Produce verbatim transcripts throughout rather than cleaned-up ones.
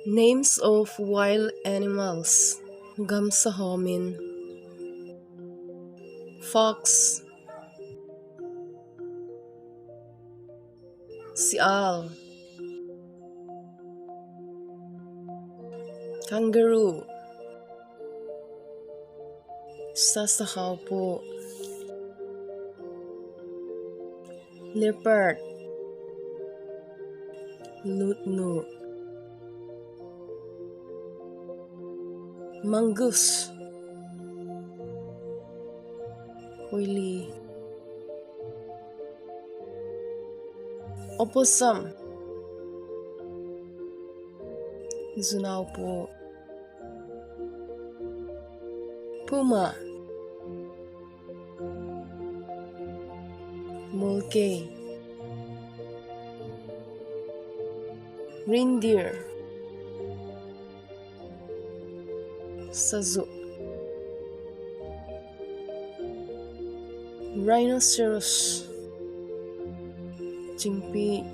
Names of wild animals. Gamsa ho min. Fox. Sial. Kangaroo. Sasahaupu. Leopard. Lutnu. Mongoose. Huili. Opossum. Junaupu. Puma. Mulkei. Reindeer. Sazu. Rhinoceros. Chingpi.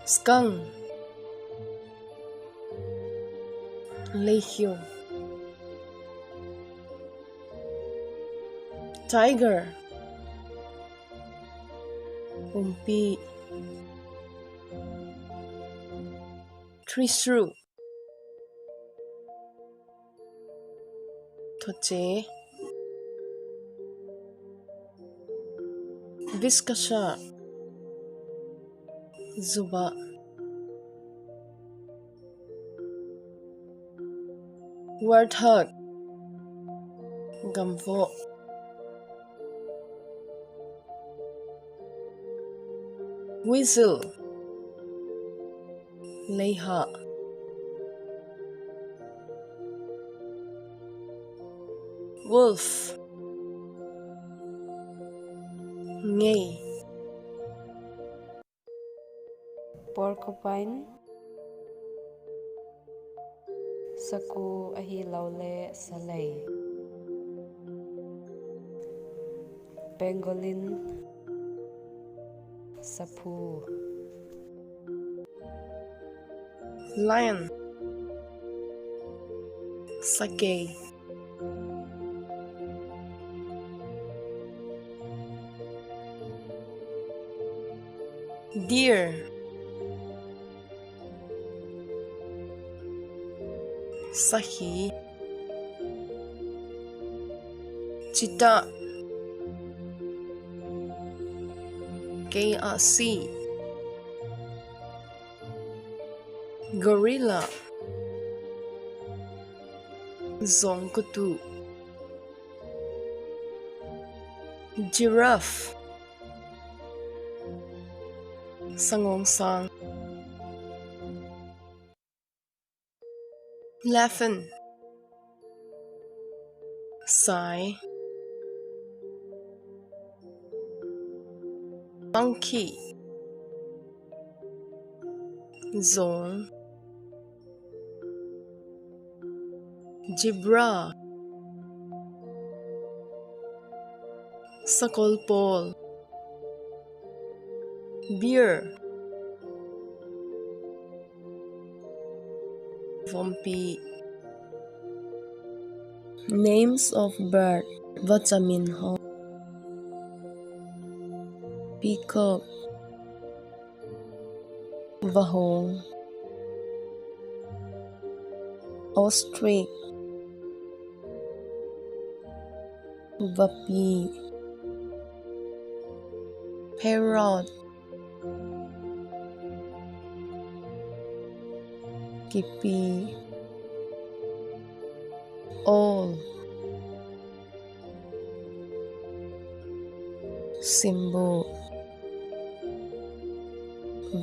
Skunk. Leihiu. Tiger. Umpi. Trisru. Thoche. Vizcacha. Juba. Warthog. Gamvoh. Weasel. Leiha. Wolf. Ngei. Porcupine. Saku ahilouleh salei. Pangolin. Saphu. Lion. Sakei. Deer. Sahi. Cheetah. Kei a si. Gorilla. Zongkutu. Giraffe. Sangongsang. Elephant. Sai. Monkey. Zong. Zebra. Sakolpol. Bear. Vompi. Names of bird. Vachamin ho. Peacock. Vahong. Ostrich. Vapi. Parrot. Kipi. Owl. Simbu.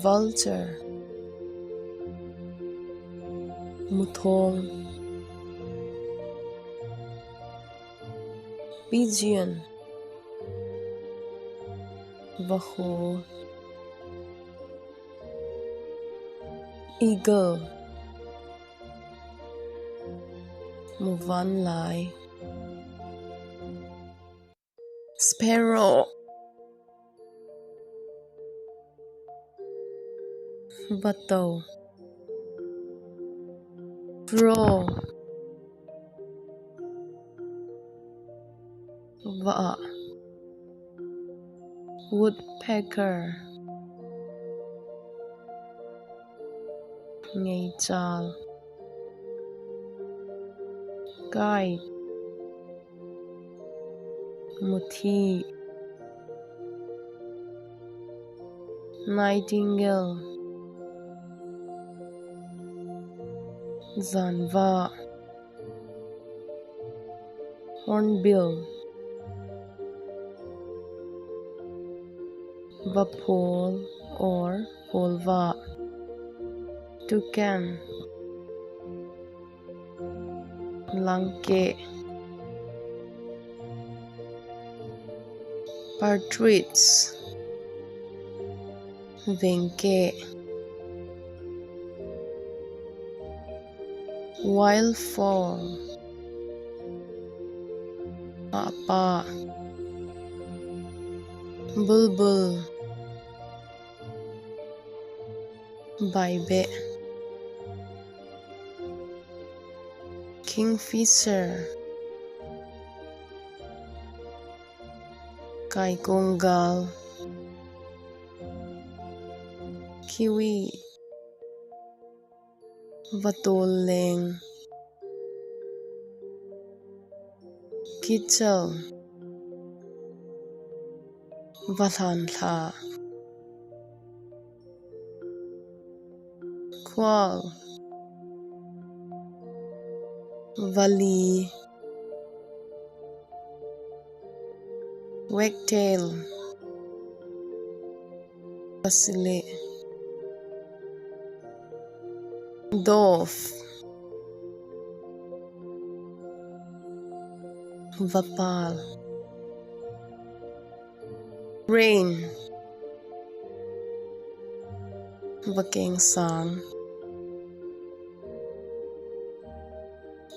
Vulture. Muthong. Pigeon. Vakhu. Eagle. Muvanlai. Sparrow. Vatou. Crow. Vah. Woodpecker. Ngeichal. Kite. Muthi. Nightingale. Janvah. Hornbill. Vaphol or pholvah. Toucan. Langkeh. Partridge. Vengkeh. Wild fowl. Mahpah. Bulbul. Baibeh. Kingfisher. Kaikonggal. Kiwi. Vatolleng. Kitchal. Valhanlha. Quail. Vali. Wagtail. Vasili. Dove. Vapal. Crane. Vakengsang.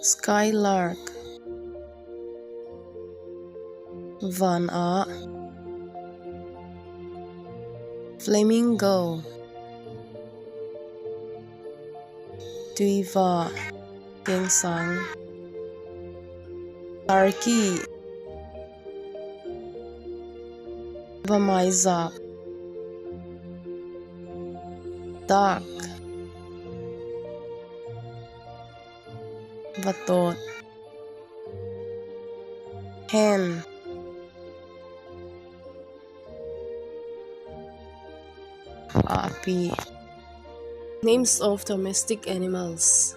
Skylark. Vanah. Flamingo. Tuivah. Kengsang. Turkey. Vamaijap. Duck. Vatot. Hen. Api. Names of domestic animals.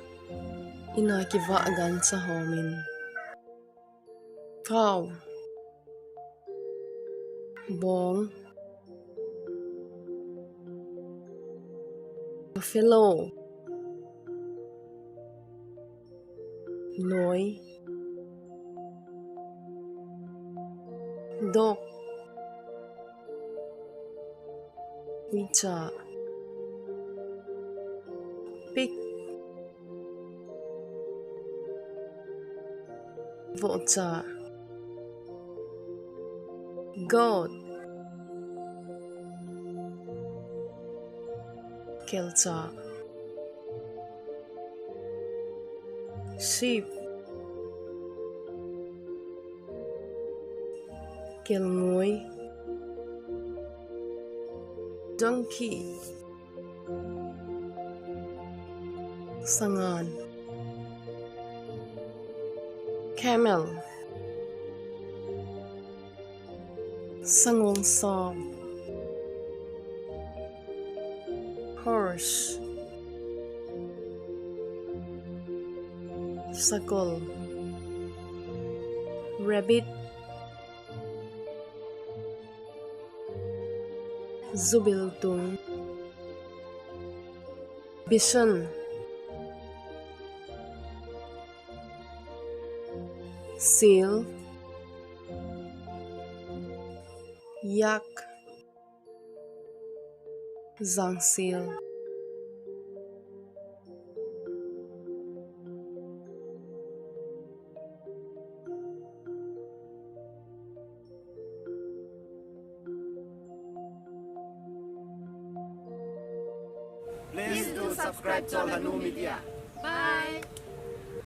Ina kivah gancha ho min. Cow. Bong. Buffalo. Noi. Dog. Huicha. Pig. Vohcha. Goat. Kelcha. Sheep. Kelngoi. Donkey. Sangan. Camel. Sangongsam. Horse. Sakol. Rabbit. Zubiltung. Bison. Seal. Yak. Jangsil. Please do subscribe Cholhanu Media. Bye.